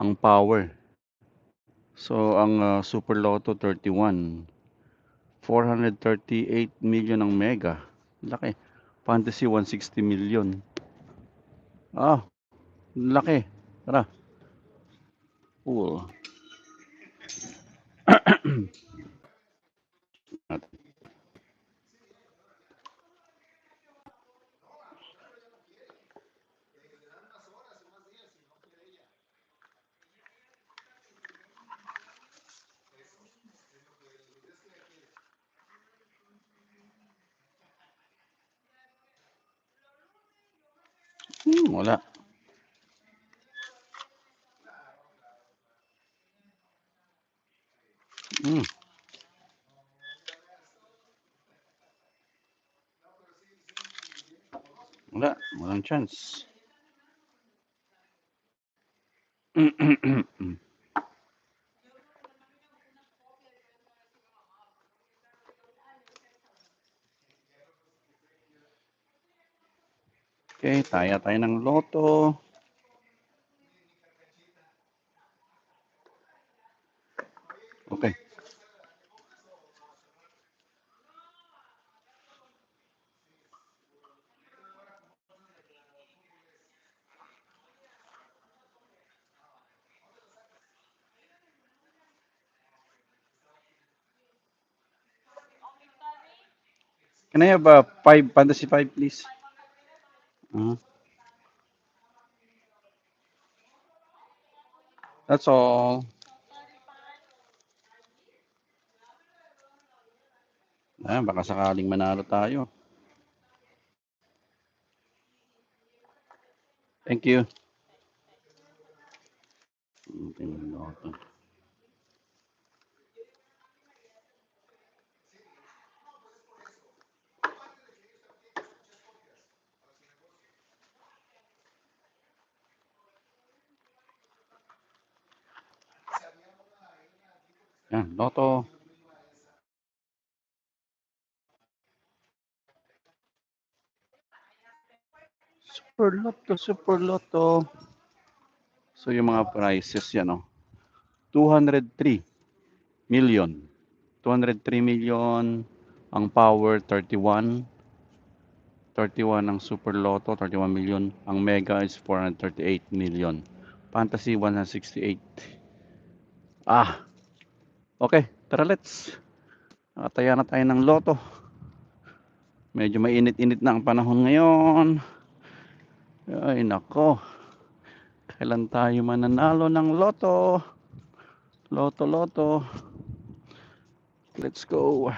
ang power. So, ang Super Lotto 31, 438 million ang mega. Laki. Fantasy 160 million. Ah, laki. Tara. Cool. Wala. Hmm, wala. Walang chance. Okay, taya tayo ng loto. Okay. Can I have a 5, fantasy 5, please? That's all. Baka sakaling manalo tayo. Thank you. Loto. Yan, loto. Super loto, super loto. So yung mga prices yan, 203 million. 203 million ang power, 31. 31 ang super loto, 31 million. Ang mega is 438 million. Fantasy 168. Okay, tara let's. Nakataya na tayo ng loto. Medyo mainit-init na ang panahon ngayon. Ay nako. Kailan tayo mananalo ng loto? Loto. Let's go.